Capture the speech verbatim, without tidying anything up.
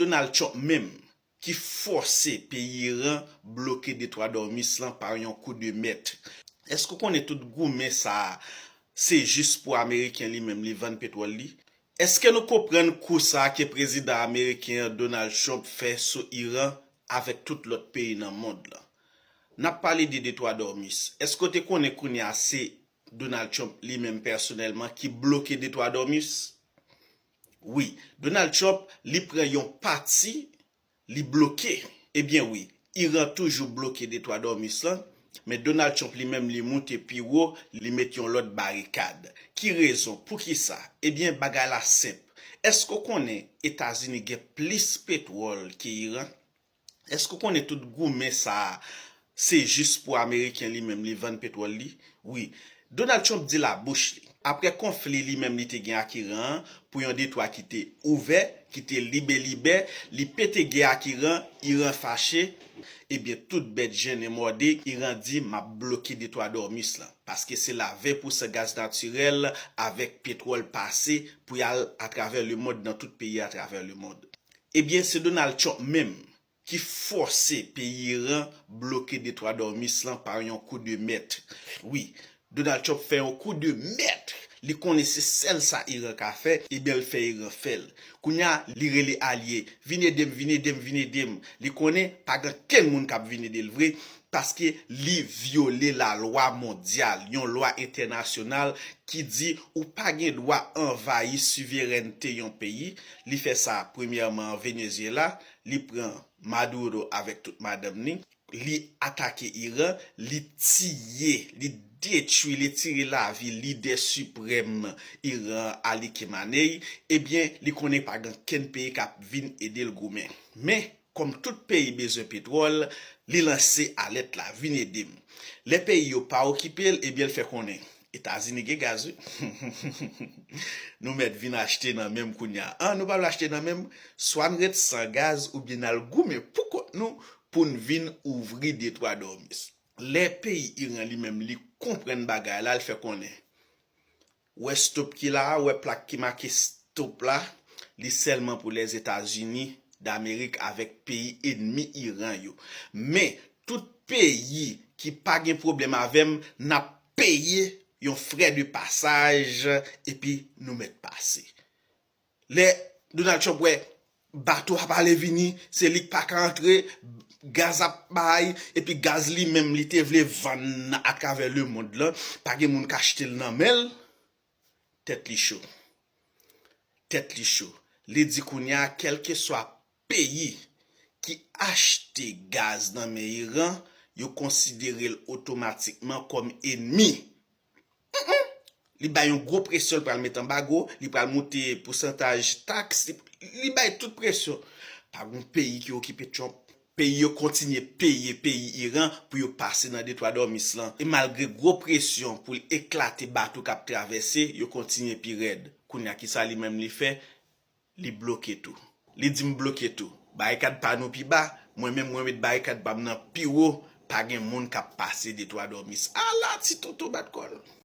Donald Trump menm ki fòse peyi Iran bloke Detwa Dòmis lan pa yon kou de mèt. Èske w konnen tout goumen sa a se jis pou Ameriken li menm li vann petwòl li? Èske nou konprann kou sa a ke prezidan ameriken an Donald Trump fè sou Iran avèk tout lòt peyi nan mond lan? N ap pale de Detwa Dòmis. Èske w te konnen kounye a se Donald Trump li menm pèsonèlman ki bloke Detwa Dòmis? Wi, Donald Trump li pran yon pati, li bloke. Ebyen wi, Iran toujou bloke Detwa Dòmis lan, men Donald Trump li menm li moute pi wo, li met yon lòt barikad. Ki rezon? Poukisa? Ebyen, bagay la senp. Èske w konnen Etazini gen plis petwòl ke Iran? Èske w konnen tout goumen sa a se jis pou Ameriken li menm li vann petwòl li? Wi. Donald Trump di labouch li, apre konfli li menm li te gen ak Iran an, pou yon detwa ki te ouvè, ki te libe libè, li pete gè ak Iran, Iran fache, ebyen tout bèt jennen mòde, Iran di m ap bloke Detwa Dòmis lan, paske se la ven pousan gaz natirèl avèk petwòl pase pou y al atravè lemonn nan tout peyi atravè lemonn. Ebyen se Donald Trump menm ki fòse peyi Iran bloke Detwa Dòmis lan pa yon kou de mèt. Wi, Donald Trump fè yon kou de mèt. Li konnen se sèl sa Iran ka fè, ebyen l fè Iran fè l. Kounye a, li rele alye, vin ede m, vin ede m, vin ede m. Li konnen pa gen kenn moun k ap vin ede l vre, paske li vyole lalwa mondyal, yon lwa entènasyonal ki di ou pa gen dwa anvayi siverènte yon peyi. Li fè sa premyèman an Venezyela, li pran Maduro avèk tout madanm ni, li atake Iran, li tiye, li detwi, li tire lavi lidè siprèm Iran, Ali Khamenei, ebyen, li konnen pa gen kenn peyi k ap vin ede l goumen. Men, kòm tout peyi bezwen petwòl, li lanse alèt la, vin ede m. Lè peyi yo pa okipe l, ebyen, l fè konnen Etazini gen gaz, wi. Nou mèt vin achte nan men m kounye a. An, nou pa vle achte nan men m, swa n ret san gaz oubyen n al goumen pou kont nou pou n vin ouvri Detwa Dòmis. Lè peyi Iran li menm li konprann bagay la, l fè konnen. Wè stop ki la a, wè plak ki make stop la, li sèlman pou Lèzetazini d'Amerik avèk peyi enmi Iran yo. Men, tout peyi ki pa gen pwoblèm avè m, n ap peye yon frè de pasaj epi nou mèt pase. Lè Donald Trump wè bato ap ale vini, se li k pa ka antre, gaz ap bay, epi gaz li menm li te vle vann atravè lemonn lan, pa gen moun k achte l nan men l, tèt li cho. Tèt li cho. Li di kounye a, kèlkeswa peyi ki achte gaz nan men Iran, yo konsidere l otomatikman kòm enmi. Li bay yon gwo presyon, li pral met anbago, li pral moute pousantaj taks, li, li bay tout presyon. Pa gen peyi ki okipe Trump. Peyi yo kontinye peye peyi Iran pou yo pase nan Detwa Dòmis lan. E malgre gwo presyon pou l eklate bato k ap travèse, yo kontinye pi rèd. Kounye a, kisa li menm li fè? Li bloke tou. Li di m bloke tou. Barikad pa nou pi ba, mwen menm mwen met barikad pa m nan pi wo, pa gen moun k ap pase Detwa Dòmis. Ala ti tonton bat kò l.